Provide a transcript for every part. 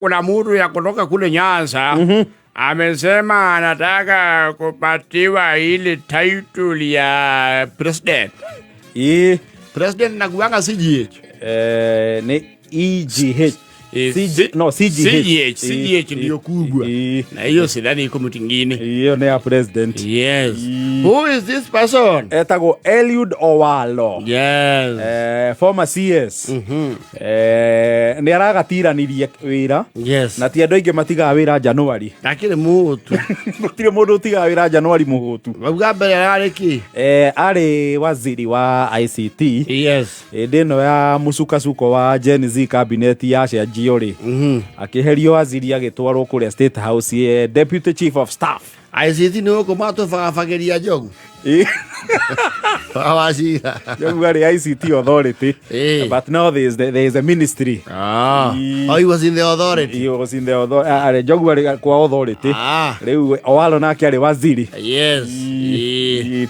Kuna mtu ya kutoka kule Nyanza amesema anataka kupatiwa ile title ya president. Ĩ. President nakuanga CGH. Nĩ EGH. CG, no, CGH. CGH, CGH ndio kubwa. Na hiyo sidhani iko mtu ingine. Hiyo nĩ ya president. Yes. Who is this person? Etagwo Eliud Owalo. Yes. Former CS. Nĩ aragatiranirie wĩra. Na ti andũ aingĩ matigaga wĩra Januari. Lakini mutu. Gũtirĩ mũndũ ũtigaga wĩra Januari mũhũtu. Mauga mbere ararĩ kĩ? Arĩ waziri wa ICT. Hĩndĩ ĩno ya mũcukasuko wa Gen Z cabinet yacenjio rĩ, akĩherio waziri agĩtwarwo kũrĩa State House, deputy chief of staff. ICT nĩ gũkũ matũbagabageria njogu. Wacira. Njogu arĩ ICT authority. But now there is a ministry. Ah. Oh, he was in the authority. He was in the authority. Arĩ Njogu arĩ kwa authority. Rĩu Owalo nake arĩ waziri.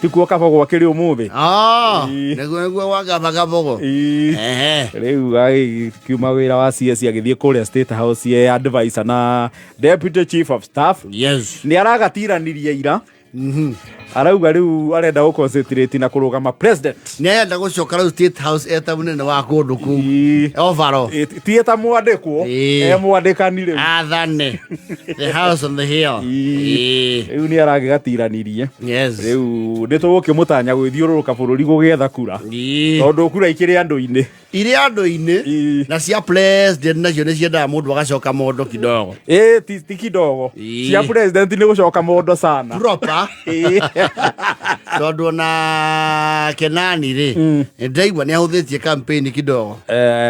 Tikuo Kabogo akĩrĩ ũmũthĩ. Ah. Nĩguo wagaba Kabogo. Ehe. Rĩu agĩkiuma wĩra wa CS agĩthiĩ kũrĩa State House ye advisor na deputy chief of staff. Nĩ aragatiranirie ira. Arauga rĩu arenda gũ concentrate na kũrũgama president. Nĩ arenda gũcoka rĩu State House eta mũnene wa kũndũ kũu. Overall. Ti eta mwandĩkwo, e mwandĩkani rĩu. Athane. The house on the hill. Rĩu nĩ aragĩgatiranirie. Rĩu nĩ tũgũkĩmũtanya gwĩthiũrũrũka bũrũri gũgĩetha kura. Tondũ kura ikĩrĩ andũ-inĩ. Irĩ andũ-inĩ na cia president nacio nĩ ciendaga mũndũ agacoka mondo kidogo. Ĩ, ti kidogo. Cia president nĩ gũcoka mondo sana. Proper. Tondũ ona Kenani rĩ, ndaigua nĩ ahũthĩtie campaign kidogo.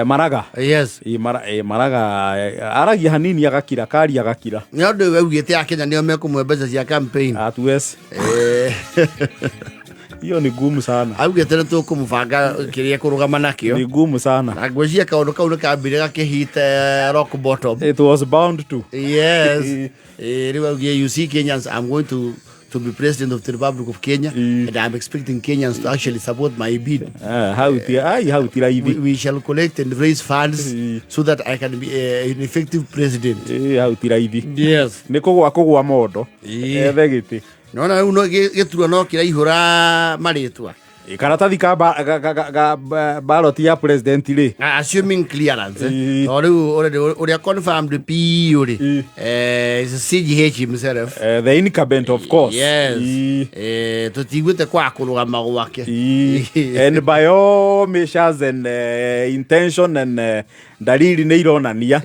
Maraga. Yes. Ĩ, Maraga aragia hanini agakira, karia agakira. Nĩ ũndũ we augĩte Akenya nĩo mekũmũhe mbeca cia campaign. At wes. Hiyo ni gumu sana. Augĩte nĩ tũkũmũbanga kĩrĩa kũrũgama nakĩo. Ni gumu sana. Na ngwĩciria kaũndũ kau nĩ kambire gakĩhit rock bottom. It was bound to. Yes. Rĩu augire, "You see, Kenyans, I'm going to be president of the Republic of Kenya and I'm expecting Kenyans to actually support my bid." Hau ti ai hau ti raithi. We shall collect and raise funds so that I can be an effective president." Hau ti raithi. Yes. Nĩ kũgwa mondo. Ethe gĩtĩ. Nona rĩu no gĩturwa no kĩraihũra marĩtwa. Karatathi ka ballot ya president rĩ. Assuming clearance. Tondũ rĩu already ũrĩa confirmed biũ rĩ, is CGH himself. The incumbent, of course. Yes. Tũtiguĩte kwa kũrũgama gwake. And by all measures and intention and dalili nĩ ironania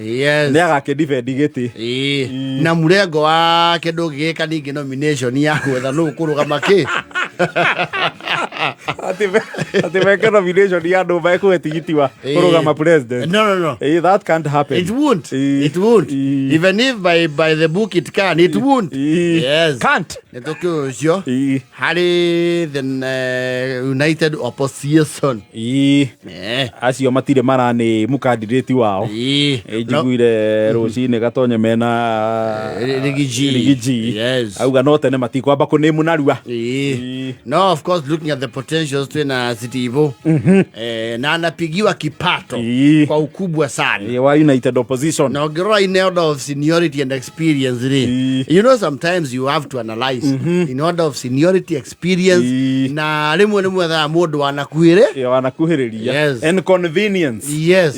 nĩ agakĩ defend gĩtĩ. Na murengo wake ndũngĩgĩka ningĩ nomination ya gwetha nũ kũrũgama kĩ. Atĩ meke nomination ya andũ mekũhe tigiti wa kũrũgama president. No. That can't happen. It won't. It won't. Even if by the book it can, it won't. Yes. Can't. Nĩ tũkĩũĩ ũcio harĩ the United Opposition. Acio matirĩ maranĩ mũkandidate wao. Njiguire rũcinĩ gatonye mena Riggy G. Riggy G. Yes. Auga no tene matikwamba kũnĩmu narua. No, of course, looking at the potentials twina Steve na anapigiwa kipato kwa ukubwa sana. Wa United Opposition. Na ũngĩrora in order of seniority and experience rĩ, sometimes you have to analyze in order of seniority, experience, na rĩmwe nĩ mwethaga mũndũ wanakuhĩrĩ. Wanakuhĩrĩria. And convenience. Yes.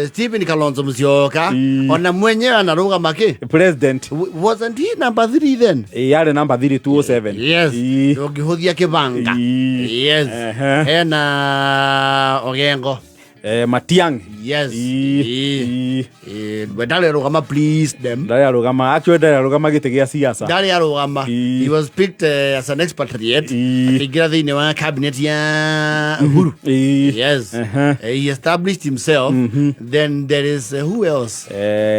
Stephen Kalonzo Musyoka ona mwenyewe anarũgama kĩ? President. Wasn't he number 3 then? Yarĩ number 3 207. Yes. Ndũngĩhũthia kĩbanga. Yes. Hena Ogengo. Matiang'i. Yes. We ndarĩ arũgama, please them. Ndarĩ arũgama, actually ndarĩ arũgama gĩtĩ gĩa siasa. Ndarĩ arũgama. He was picked as an expatriate, akĩingĩra thĩinĩ wa cabinet ya Uhuru. Yes. He established himself. Then there is who else?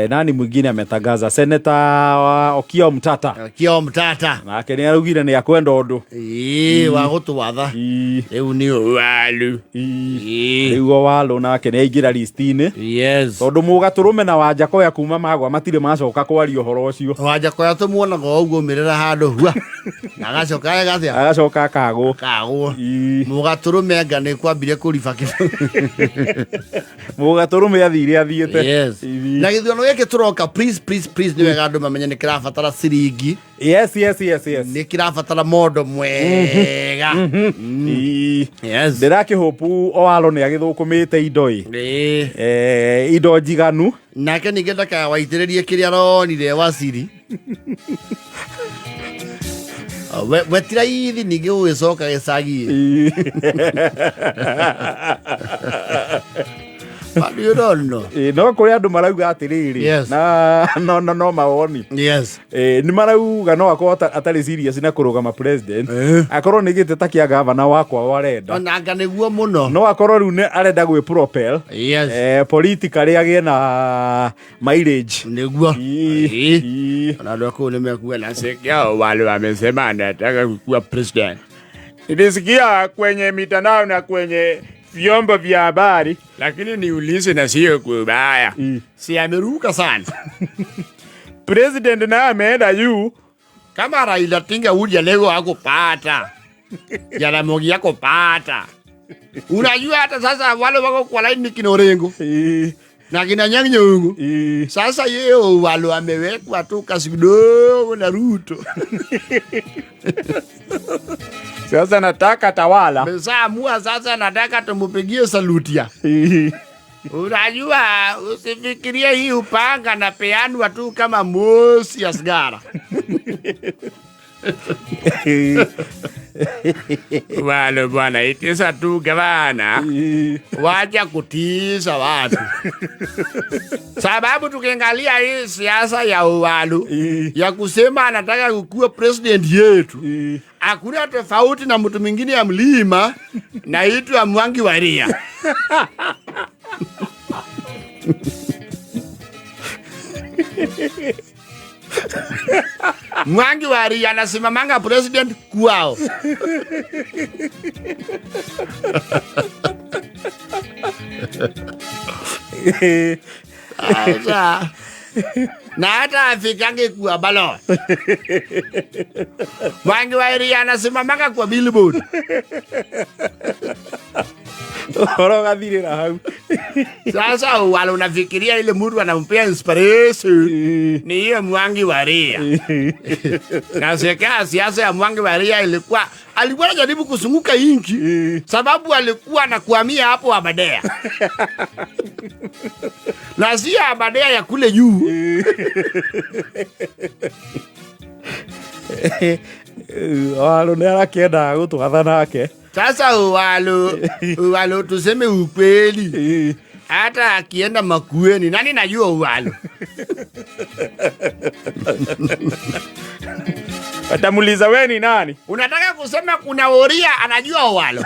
Nani mwingine ametangaza? Senator wa Okiya Omtatah. Okiya Omtatah. Nake nĩ araugire nĩ akwenda ũndũ. Ĩĩ, wa gũtwatha rĩu nĩ walu. Rĩu o walu. Owalo nake nĩ aingĩra list-inĩ. Yes. Tondũ mũgatũrũme na Wanjakoya kuma magwa matirĩ macoka kwaria ũhoro ũcio. Wanjakoya tũmuonaga o ũguo mĩrĩra handũ hua na agacoka agathia. Agacoka akagwo. Kagwo. Mũgatũrũme anga nĩ kwambire kũriba kĩndũ. Mũgatũrũme athire athiĩte. Yes. Na gĩthurano gĩkĩ tũroka, please, please, please, nĩ wega andũ mamenye nĩ kĩrabatara ciringi. Yes. Nĩ kĩrabatara mondo mwega. Yes. Ndĩrakĩhũpu Owalo nĩ agĩthũkũmĩte indo ĩ. Indo njiganu. Nake ningĩ ndakawaitĩrĩrie kĩrĩa aronire waciri. We ti raithi ningĩ gũgĩcoka gĩcagi. But you don't know. No kũrĩ andũ marauga atĩrĩrĩ. Yes. Na no mawoni. Yes. Nĩ marauga no akorwo atarĩ serious na kũrũgama president. Akorwo nĩ gĩtĩ ta kĩa gavana wakwa arenda. Onanga nĩguo mũno. No akorwo rĩu nĩ arenda gwĩ propel. Yes. Politically agĩe na mileage. Nĩguo. Ona andũ a kũu nĩ mekuga na Nasikia wale wamesema anataka kuwa president. Nilisikia kwenye mitandao na kwenye vyombo vya habari, lakini niulize na sio kubaya. Si ameruka sana. President naye ameenda juu. Kama Raila Odinga huja leo hakupata. Jaramogi hakupata. Unajua hata sasa wale wako kwa line ni kina Orengo. Na kina Anyang' Nyong'o. Sasa yeye wale wamewekwa tu kasi kidogo na Ruto. Sasa nataka tawala. Mesaamua sasa nataka tumupigie saluti ya. Unajua usifikirie hii upanga na peanwa tu kama moshi ya sigara. Wale bwana itisa tu gavana. Wacha kutisa watu. Sababu tukiangalia hii siasa ya Owalo ya kusema anataka kukuwa president yetu, hakuna tofauti na mtu mwingine ya mlima na itu ya Mwangi wa Iria. Mwangi wa Iria anasimamanga president kwao. Sasa, na hata afikange kwa ballot. Mwangi wa Iria anasimamanga kwa billboard. Oro gathirira hau. Sasa wale unafikiria ile mtu anampea inspiration ni hiyo Mwangi wa Iria. Na sikia siasa ya Mwangi wa Iria alikuwa anajaribu kuzunguka inchi sababu alikuwa anakuhamia hapo Aberdare. Na si Aberdare ya kule juu. Owalo nĩ arakĩenda gũtwatha nake. Sasa Owalo tuseme ukweli. Hata akienda Makueni, nani najua Owalo? Watamuuliza wewe ni nani? Unataka kusema kuna Oria anajua Owalo?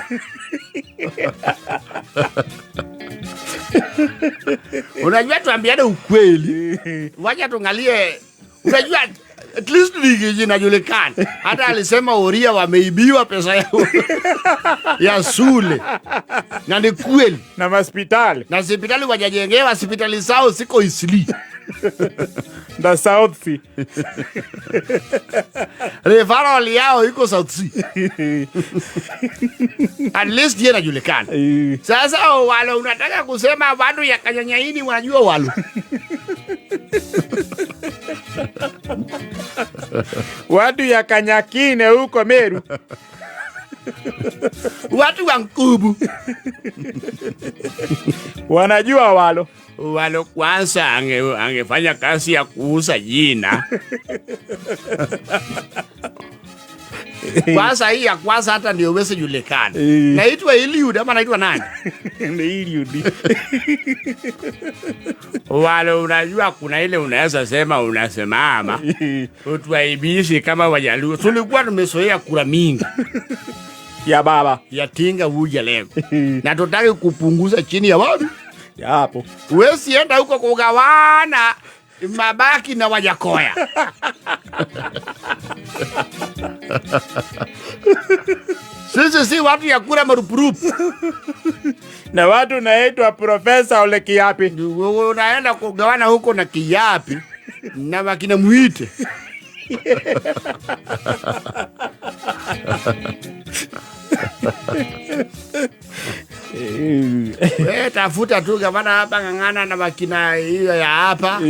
Unajua tuambiane ukweli. Wacha tuangalie. Unajua at least ni inajulikana. Hata alisema Oria wameibiwa pesa yao ya shule. Na ni kweli. Na hospitali. Na hospitali wajajengewa, hospitali zao ziko Isli. The South Sea. Referral yao iko South Sea. At least yeye anajulikana. Sasa wale unataka kusema watu ya Kanyanyaini wanajua wale. Watu ya Kanyakine huko Meru. Watu wa Nkubu. Wanajua walo. Walo kwanza angefanya kazi ya kuuza jina. Kwanza hii ya kwanza hata ndio uweze julikana. Naitwa Eliud ama naitwa nani? Ni Eliud. Wale unajua kuna ile unaweza sema unasimama. Utuaibishe kama Wajaluo. Tulikuwa tumezoea kura mingi. Ya baba. Ya tinga uja leo. Na tutaki kupunguza chini ya wapi? Ya hapo. Huwezi enda huko kugawana mabaki na Wajakoya. Sisi si watu ya kura marupurupu. Na watu naitwa Profesa Ole Kiapi. Wewe unaenda kugawana huko na Kiapi na wakina Mwite. We tafuta tu gavana hapa, ng'ang'ana na wakina hiyo ya hapa,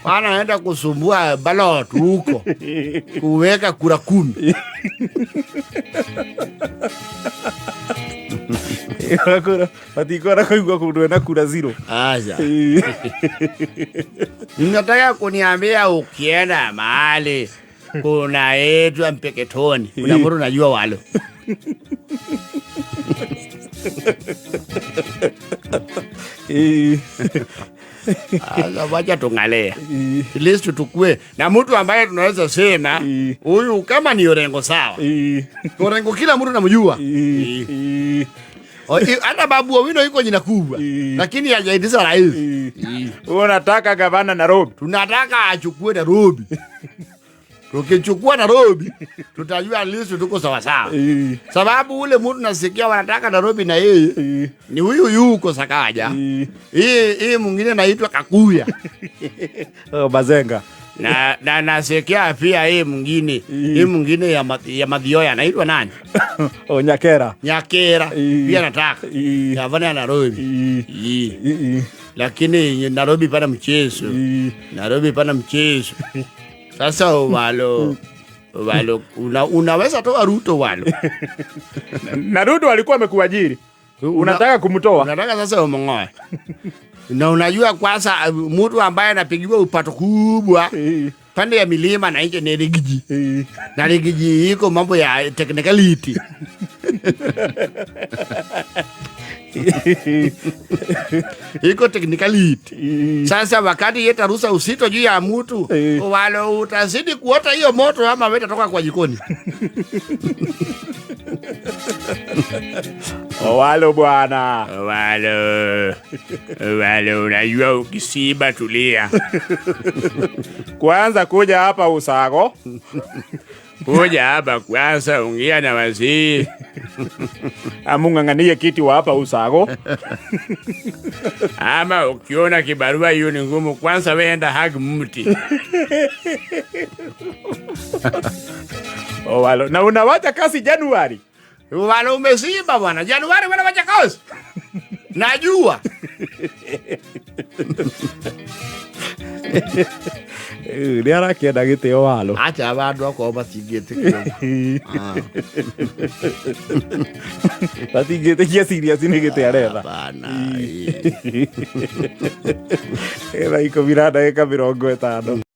wanaenda kusumbua ballot huko kuweka kura 10. Matikora kuigua kundu ena kura 0. Acha. Ninataka kuniambia ukienda mahali kunaitwa Mpeketoni, kuna mtu unajua walo. Sasa wacha tungalee. At least tukue na mtu ambaye tunaweza sema huyu kama ni Orengo sawa. Orengo kila mtu anamjua. Hata Babu Owino yuko jina kubwa, lakini hajaitisha rais. Unataka gavana Nairobi? Tunataka achukue Nairobi. Tukichukua Nairobi tutajua at least tuko sawa sawa. Sababu ule mtu nasikia wanataka Nairobi na yeye ni huyu yuko Sakaja. Hii mwingine naitwa Kakuya. Oh, Bazenga. Na nasikia pia hii mwingine, hii mwingine ya Mathioya anaitwa nani? Oh, Nyakera. Nyakera. Pia nataka. Gavana ya Nairobi. Lakini Nairobi pana mchezo. Nairobi pana mchezo. Sasa walo unaweza toa Ruto walo. Na Ruto alikuwa amekuajiri. Unataka kumtoa? Unataka sasa umngoe. Na unajua kwanza mtu ambaye anapigiwa upato kubwa pande ya milima na nje ni Rigiji. Na Rigiji iko mambo ya technicality. Iko technicality. Sasa wakati yeta rusa usito juu ya mtu, walo utazidi kuota hiyo moto ama wewe utatoka kwa jikoni. Walo bwana. Walo. Walo, unajua ukisiba tulia. Kwanza kuja hapa Usago. Kuja hapa kwanza ongea na wazee. Amung'ang'anie kiti wa hapa Usago. Ama ukiona kibarua hiyo ni ngumu, kwanza wewe enda hug mti. Walo, na unawacha kazi Januari. Walo umesiba bwana. Januari wana wacha kazi. Najua. Nĩ arakĩenda gĩtĩo walo. Acha bandu akorwo matingĩtĩkia. Matingĩtĩkia serious nĩ gĩtĩ aretha. Hapana. Thaa 10:50.